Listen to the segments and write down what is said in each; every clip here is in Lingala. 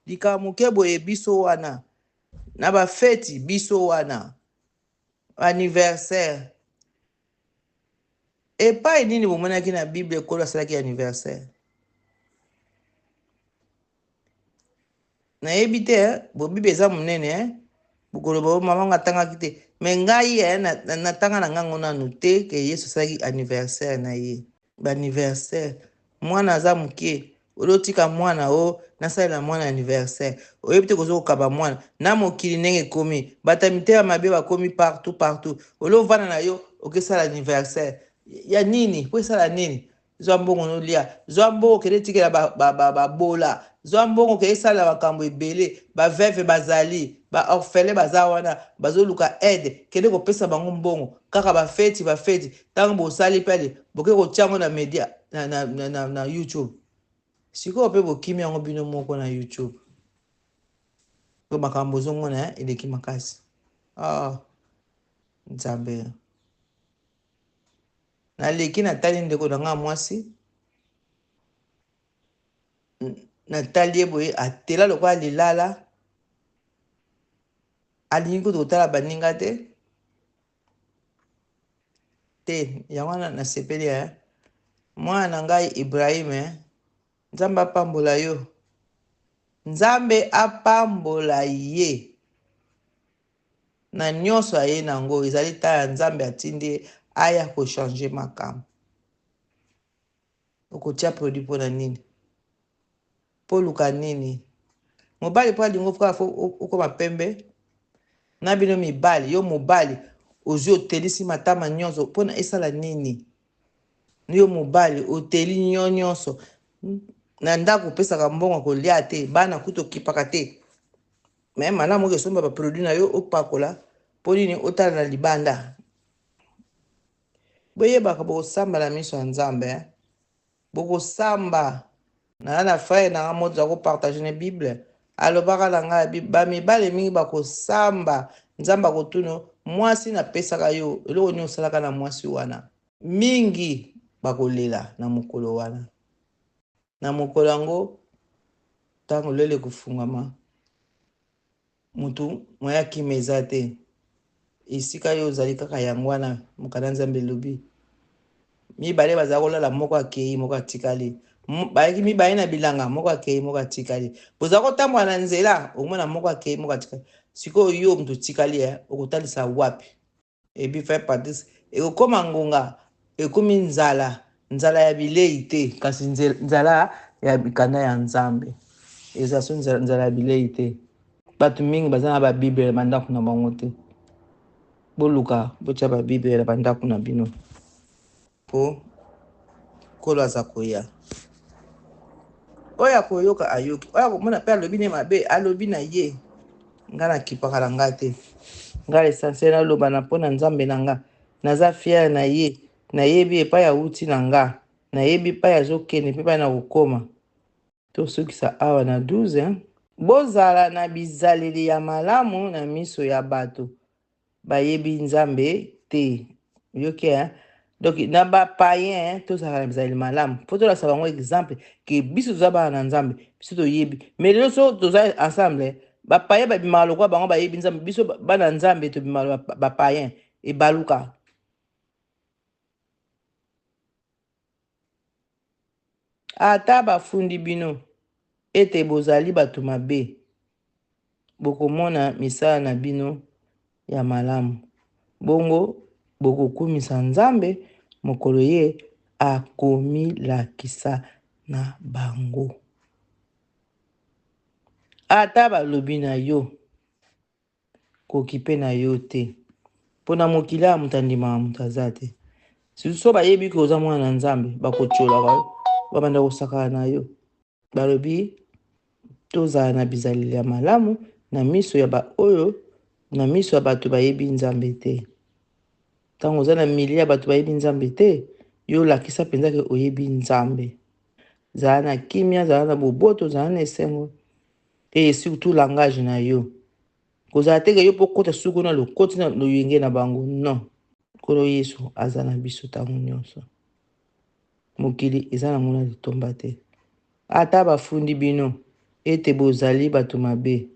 Likambo moke boye biso wana. Na ba feti biso wana. Anniversaire. Epai nini bomonaki na Bible Nkolo asalaki anniversaire? Nayebi te eh, bo Bible eza monene eh. Bokoloba oh, mama nga atangaki te. Mais ngai eh, natanga na ngango nanu te ke Yesu asalaki anniversaire na ye. Ba anniversaire mwana aza moke olie otika mwana o oh, nasalela mwana anniversaire oyebi te kozo kokaba mwana na mokili ndenge ekomi bato ya mitema mabe bakomi partout partout olie ovanda na yo okesala anniversaire ya nini po esala nini zwa mbongo nolia zwa mbongo kende etikela babola ba, ba, ba zwa mbongo kende esalela makambo ebele baveve bazali baorphelin baza wana bazoluka aide kende kopesa bango mbongo kaka bafeti bafeti ntango bosali mpe ale boke kotia yango na media na, na, na, na, na youtube sikoyo mpe bokimi yango bino moko na youtube mpo makambo ozomona eh, eleki makasi ah, nzambe naleki natali ndeko na ngai mwasi natali ye boye atela lokola lilala alingi kutu kotala baninga te te yango wana nasepeli eh. Mwana na ngai Ibrahim eh. Nzambe apambola yo. Nzambe apambola ye na nyonso aye na yango ezali ta ya Nzambe atindi ye aya ko changer makambo. Okotia produit mpo na nini? Mpo oluka nini? Mobali mpo alingo kaka fo okoma pembe na bino mibali yo mobali ozwi otelisi matama nyonso mpo na esala nini? Yo mobali oteli nyo nyonso na ndako opesaka mbongo kolia te bana kutu okipaka te me malamu oke esomba baproduit na yo opakola mpo nini otala na libanda Boyebaka bokosamba na miso ya Nzambe eh? Bokosamba. Naza na frère na nga moko toza ko partager na Bible. Alobaka na ngai ba mibali mingi bakosamba. Nzambe akotuna mwasi napesaka yo eloko nini osalaka na mwasi wana. Mingi bakolela na mokolo wana. Na mokolo yango ntango lelo ekofungwama Mutu moyen akima eza te. Esika yo ozali kaka yango wana mokanda Nzambe elobi. Mibale bazala kolala moko akei moko atikali. Bayaki mibale na bilanga moko akei moko atikali. Bozala kotambola na nzela okomona moko akei moko atikali. Sikoyo yo mutu otikali eh, okotalisa wapi? Ebi frère Patrice, ekokoma ngonga ekomi nzala, nzala ya bilei te, kasi nzala ya mikanda ya Nzambe. Eza so nzala ya bilei te. Bato mingi baza na ba Bible na bandako na bango te. Boluka botya ba Bible na bandako na bino. Po Nkolo aza koya. Oyo akoyoka ayoki, oyo akomona pe alobi ne mabe alobi na ye. Nga nakipaka na nga te. Nga l'essentiel naloba na pona Nzambe na nga. Naza fier na ye. Nayebi epai awuti na nga. Nayebi epai azokende pe epai nakokoma. Tosukisa awa na 12. Bozala na bizaleli ya malamu na miso ya bato. Bayebi Nzambe te. Oyoki hein? Donc na ba païens tozalaka na bizaleli malamu. Faut tolakisa bango exemple que biso toza bana na Nzambe, biso toyebi. Mais lelo so toza ensemble, ba païens babimaka lokola bango bayebi Nzambe, biso bana Nzambe tobimaka ba païens ebaluka. Ata bafundi bino ete bozali bato mabe, bokomona misala na bino ya malamu, bongo bokokumisa Nzambe mokolo ye akomilakisa na bango. Ata balobi na yo, Kokipe na yo te. Po na mokili awa moto andimaka moto aza te. Surtout soki bayebi ke oza mwana na Nzambe, bakotiolaka yo, babanda kosakana na yo. Balobi tozala na bizaleli ya malamu na miso ya baoyo na miso ya bato bayebi Nzambe te. Ntango oza na milieu ya bato bayebi Nzambe te, yo lakisa mpenza ke oyebi Nzambe. Zala na kimia, zala na boboto, zala na esengo. Et surtout langage na yo. Kozala te ke yo po okota suku na lokoti na loyenge na bango. Non. Nkolo Yesu aza na biso tango nyonso. Mokili eza nango na litomba te. Ata bafundi bino. Ete bozali bato mabe,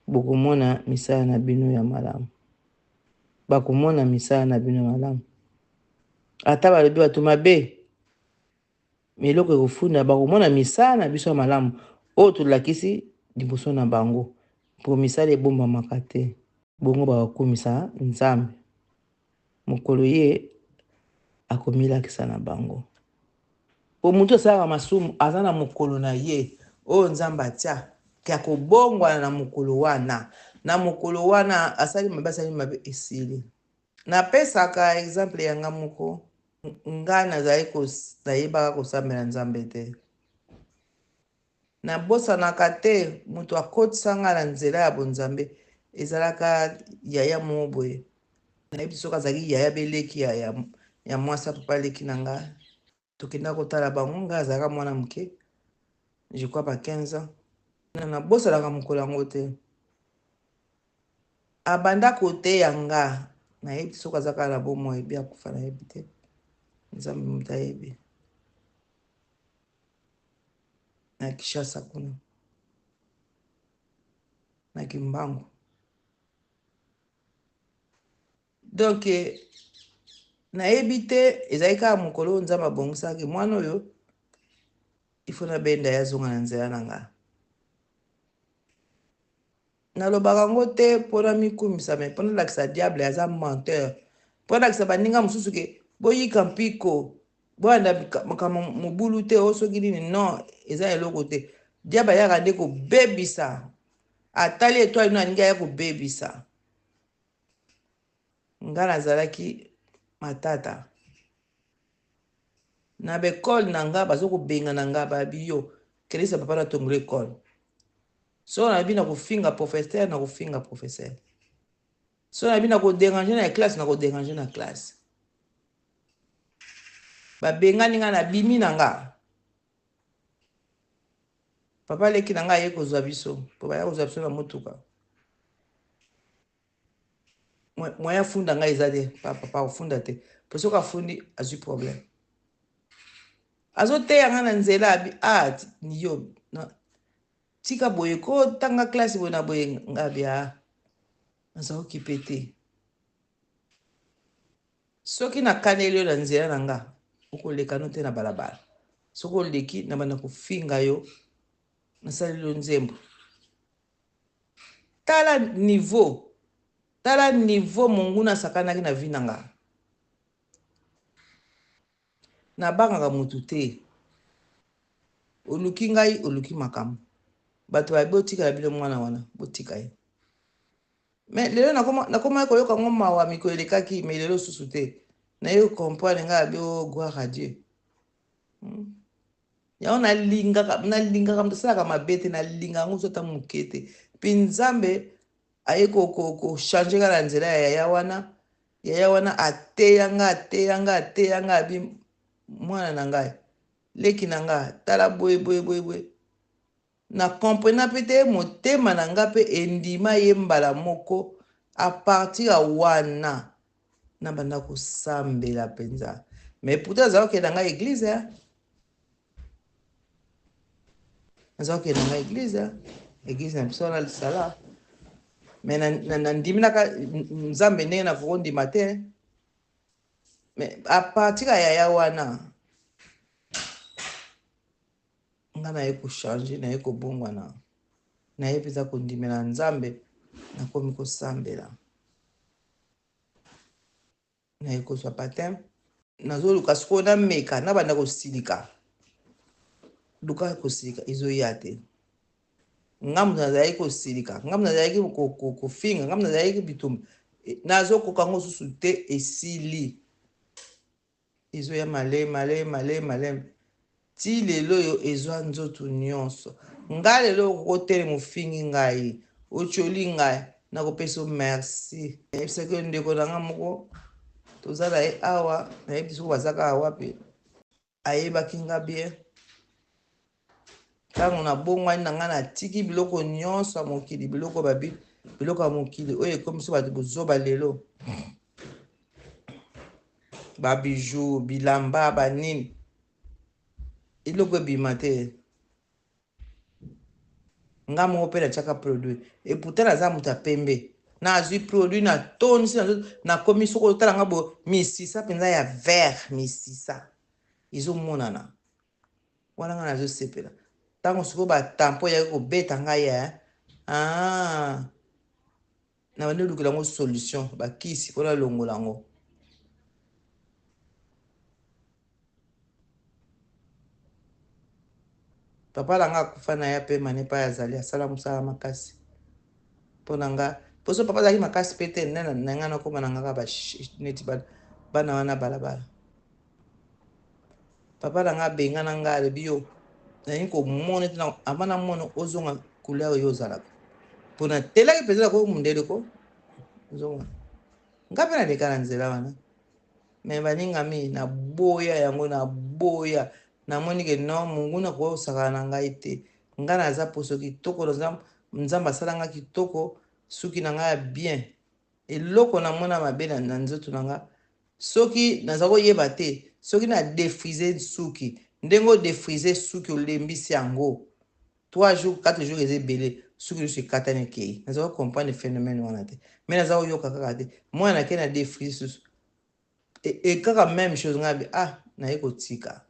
bokomona misala na bino ya malamu. Bakomona misala na bino ya malamu. Ata balobi bato mabe, me eloko ekofunda, bakomona misala na biso ya malamu oyo tolakisi liboso na bango, mpo misala ebombamaka te. Bongo bakokumisa Nzambe mokolo ye akomilakisa na bango. Po moto asalaka masumu aza na mokolo na ye oyo Nzambe atia ke akobongwana na mokolo wana. Na mokolo wana asali mabe, asali mabe, esili. Napesaka exemple ya nga moko. Nga nazali nayebaka kosambela Nzambe te. Nabosanaka te moto akotisa nga na nzela ya bonzambe ezalaka yaya moko boye. Nayebi soki azalaki yaya be leki ya, ya, ya mwasi ya papa leki na nga. Tokenda kotala bango, nga azalaka mwana moke, je crois ba 15 ans. Nabosanaka mokolo yango te. Abanda koteya nga, nayebi soki aza kaka na bomoi bi akufa nayebi te. Nzambe moto ayebi. Na Kinshasa kuna na Kimbangu. Donc nayebi te, ezali kaka mokolo oyo Nzambe abongisaki mwana oyo, il faut nabenda ye azonga na nzela na nga. Nalobaka yango te mpo namikumisa, me mpo nalakisa diable aza menteur, mpo nalakisa baninga mosusu ke boyika mpiko, bolanda makambo mobulu te, o soki nini. Non, eza eloko te. Diable ayaka nde kobebisa, atali etoile no alingi aya kobebisa. Nga nazalaki matata na bekole na nga, bazo kobengana nga, babi yo kelisa papa na tongolo ekole. So nayebi na kofinga professeur, na kofinga professeur. So nayebi na koderange na classe, na koderange na classe. Babengani nga, nabimi na nga. Papa leki na nga aye kozwa biso, po baya kozwa biso na motuka. Moyen afunda ngai eza te, papa ofunda te, po soki afundi azwi problème. Azoteya nga na nzela, abi ah, yo tika boye ko tanga classe boye na boye. Nga abi ah, naza okipe te. Soki nakaneli yo na nzela na nga, okoleka no te na balabala. Soki oleki, nabanda kofinga yo, nasaleli yo nzembo. Tala niveau, tala niveau monguna asakanaki na vie na nga. Nabangaka mutu te. Oluki ngai, oluki makambo. Bato bayebi botikala bino mwana wana, botika ye. Mais lelo nakomaki koyoka ngo mawa mikolo elekaki, mais lelo susu te. Naye comprendre ngai abi oh, gloire à Dieu. Yango nalingaka, nalingaka moto asalaka mabe te, nalingaka yango so ata moke te. Mpe Nzambe aye kochange nga na nzela ya yaya wana. Yaya wana ateya nga, ateya nga, ateya nga, abi mwana na ngai, leki na nga, tala boye boye boye boye. Na comprena pe te, motema na nga pe endima ye mbala moko. A partir ya wana nabanda kosambela mpenza. Mais pourtant azalaki kokende na ngai église, hein? Azalaki kokende na ngai église, hein? Église na biso wana lisala. Mais nandimelaka Nzambe ndenge nakoki kondima te. Mais a partir ya yaya wana nga naye kochange, naye kobongwana, naye mpenza kondimela Nzambe, nakomi kosambela, naye kozwa baptême. Nazoluka sikoyo nameka, nabanda kosilika, luka kosilika ezoya te. Nga moto nazalaki kosilika, nga moto nazalaki kofinga, nga moto nazalaki bitumba, nazokoka yango susu te. Esili, ezoya maleme maleme maleme maleme ti lelo oyo ezwa nzoto nyonso. Nga lelo okotelema, ofingi ngai, otyoli ngai, nakopesa yo merci. Nayebisaki yo ndeko na nga moko toza na ye awa, nayebi soki baza kaka wapi, ayebaki nga bien. Ntango nabongwani na ngai, natiki biloko nyonso ya mokili, biloko babi, biloko ya mokili oyo ekomisi bato bozoba lelo, babiju, bilamba, banini, eloko ebima te. Nga moko mpe natiaka produit, et pourtant naza moto ya pembe. Nazwi produit, natonisi na nzoto, nakomi soki otala nga boye, misisa mpenza ya vert, misisa ezomonana wana. Nga nazosepela. Ntango sikoyo batampo eyaki kobeta ngai, ah, na bandi olukela yango solution, bakisi mpo nalongola yango. Papa na nga akufa na ye apema ne epai azali, asala mosala makasi mpo na nga. Poso papa azalaki makasi mpe te, nde na nga nakóma na nga kaka neti bana wana balabala. Papa na nga abengana nga, alobi: "Yo, nalingi komona ete avant namona ozonga couleur oyo ozalaka." Mpo natelaki mpenza nakoki mondele ko ozonga. Nga mpe naleka na nzela wana, me baningami, naboya yango, naboya. Namoni ke non, monguna akoki kosakana na ngai te. Ngai naza poso kitoko, naza Nzambe asala nga kitoko, suki na ngai ya bien. Eloko namona mabe na nzoto na nga, soki naza koyeba te, soki na défriser suki, ndenge odéfriser suki, olembisi yango 3 jours, 4 jours, eza ebele, suki nyonso ekatani, ekei. Naza kocomprendre phénomène wana te, mais naza koyoka kaka te. Mwana nake na défriser susu, e kaka même chose. Ngai bi, ah, naye kotika.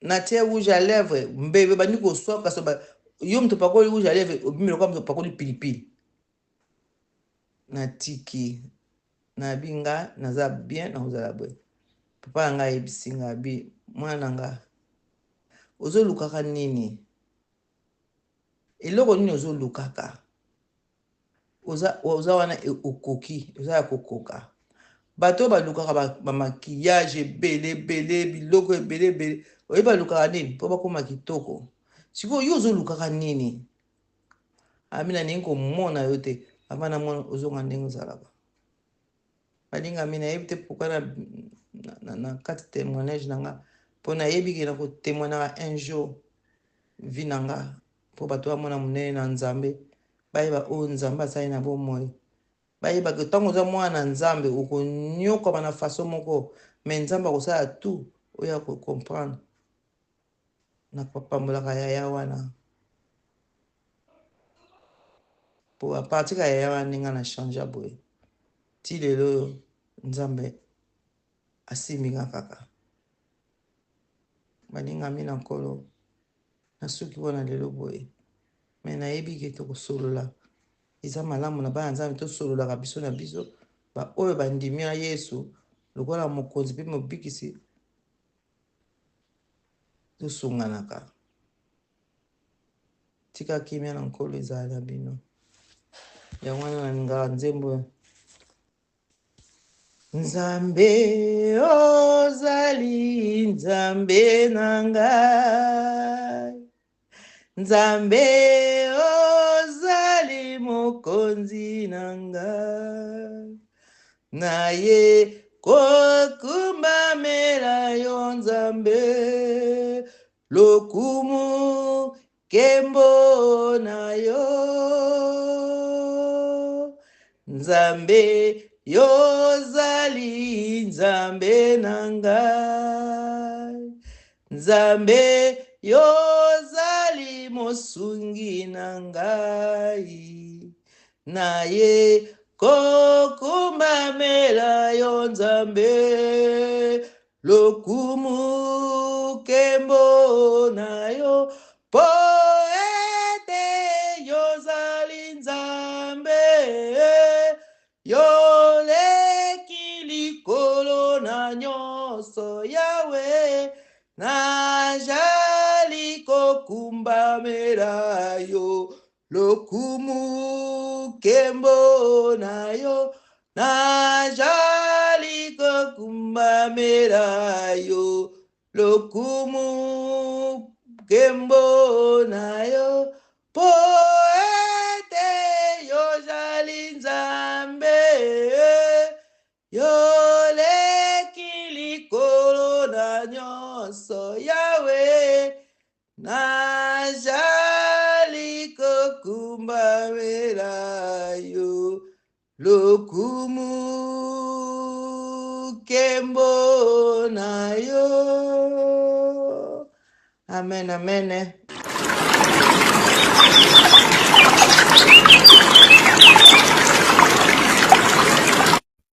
Natie rouge à lèvre, mbebe bandi koswaka. So yo moto opakoli rouge à lèvre, obimi lokola moto opakoli pilipili. Natiki, nayebi nga naza bien, nakozala boye. Papa na ngai ayebisi nga, abi: "Mwana na nga, ozolukaka nini? Eloko nini ozolukaka? Oza wana, okoki, oza ya kokoka. Bato oyo balukaka bamaquillage ebele ebele, biloko ebele ebele, oyebi balukaka nini mpo bakóma kitoko? Sikoyo yo ozolukaka nini?" Abi: "Naningi komona yo te avant namona ozonga ndenge ozalaka." Balingami, nayebi te pourquoi na kati témoignage na nga, mpo nayebi ke na kotémoignaka un jour vie na nga, mpo bato bamona monene na Nzambe, bayeba oyo Nzambe asali na bomoi, bayebaka ntango oza mwana na Nzambe, okonyokama na façon moko, mais Nzambe akosala tout oyo akocomprendre. Napambolaka yaya wana, po à partir ya yaya wana ndenge na change boye ti lelo oyo, Nzambe asimbi nga kaka. Balingami na Nkolo, nasuki mpona lelo boye, mais nayebi ke tokosolola. Eza malamu na bana Nzambe tosololaka biso na biso, baoyo bandimi ya Yesu lokola mokonzi mpe mobikisi, tosunganaka. Tika kimia na Nkolo ezala na bino. Yango wana nalingaka nzembo: Nzambe ozali Nzambe na ngai, Nzambe ozali mokonzi na ngai, naye kokumbamela yo Nzambe, lokumu nkembo na yo. Nzambe yozali Nzambe na ngai, Nzambe yozali mosungi na ngai, naye kokumbamela yo Nzambe, lokumu nkembo na yo, mpo ete yozali Nzambe, yoleki likolo na nyonso. Yawe, najali kokumbamela yo, lokumu nkembo na yo, najali kokumbamela yo, lokumu nkembo na yo, mpo ete yozali Nzambe, yoleki likolo na nyonso. Yawe, najali kokumbamela yo, lokumu nkembo na yo. Amen, amen.